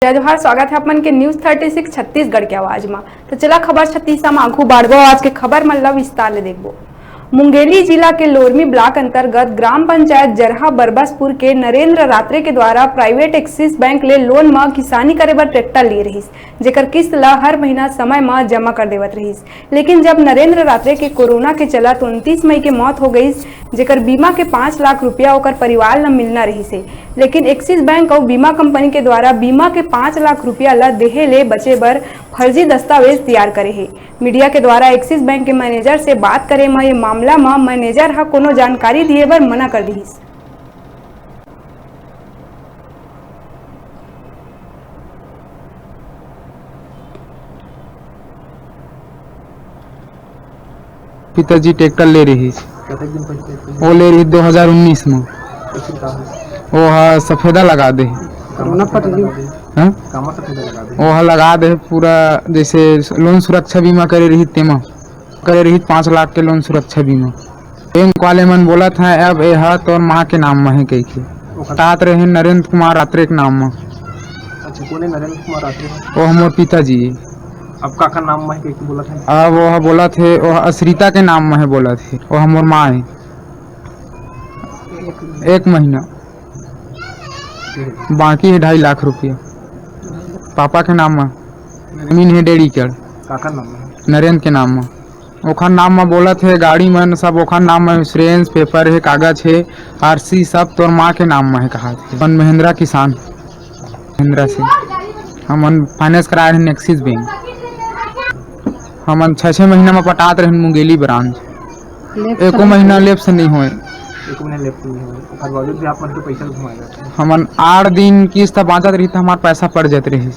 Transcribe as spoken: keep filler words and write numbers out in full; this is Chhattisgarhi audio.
जय जोहार, स्वागत हे आप मन के News Thirty Six छत्तीसगढ़ के आवाज म। तो चला खबर छत्तीसा म आगू बाढ़बो, आज के खबर मन ला विस्तार ले देखबो। मुंगेली जिला के लोरमी ब्लॉक अंतर्गत ग्राम पंचायत जरहा बरबसपुर के नरेंद्र रात्रे के द्वारा प्राइवेट एक्सिस बैंक ले लोन म किसानी करे बर ट्रैक्टर लिए रहिस, जेकर किस्त ला हर महीना समय म जमा कर देवत रहिस। लेकिन जब नरेंद्र रात्रे के कोरोना के चलत उनतीस मई के मौत हो गईस, जेकर बीमा के पाँच लाख रुपया ओकर परिवार ल मिलना रहिस हे, लेकिन एक्सिस बैंक अउ बीमा कंपनी के द्वारा बीमा के पाँच लाख रुपया ल देहे ले बचे बर फर्जी दस्तावेज तैयार करे हे। मीडिया के द्वारा एक्सिस बैंक के मैनेजर से बात करे म ये मामला म मैनेजर ह कोनो जानकारी दिए बर मना कर दिहिस। पिताजी ट्रैक्टर ले रहिस। कतेक दिन पहले ट्रैक्टर? वो ले रहिस दो हज़ार उन्नीस में। कैसे का हो? वो हा सफेदा लगा दे। कोरोना पट गई। हाँ? कामा सफेदा लगा दे? वो हा लगा दे पूरा, जैसे लोन सुरक्षा बीमा करे रहिस तेमा। करे रहिस पाँच लाख के लोन सुरक्षा बीमा। बैंक वाले मन बोलत हे, "अब ए हा तोर माँ के नाम म हे," कहिके। ओकर तात रहे नरेंद्र कुमार रात्रे के नाम म। अच्छा, कोने नरेंद्र कुमार रात्रे? वो हमर पिताजी। अब काकर नाम म हे कहिके बोलत हे? अब वो हा बोलत हे, वो हा अश्रिता के नाम म हे बोलत हे, वो हमर माँ हे। एक महीना। बाकी हे ढाई लाख रुपया। पापा के नाम म। जमीन हे डेढ़ एकड़। काकर नाम म हे? नरेंद्र के नाम म। ओखर नाम म बोलत हे, गाड़ी मन सब ओखर नाम म, insurance paper हे, कागज हे, आरसी सब तोर माँ के नाम म हे कहात हे। अपन महिंद्रा किसान, महिंद्रा से हमन finance कराए रहेन एक्सिस बैंक। हमन छः छः महीना म पटात रहेन मुंगेली ब्रांच, एको महीना लेप्स नहीं होए। एको महीना लेप्स नहीं होए, ओकर बावजूद भी आप मन के पैसा घुमाए जाथे। हमन आठ दिन किस्त बांचत रही त हमार पैसा पड़ जात रही।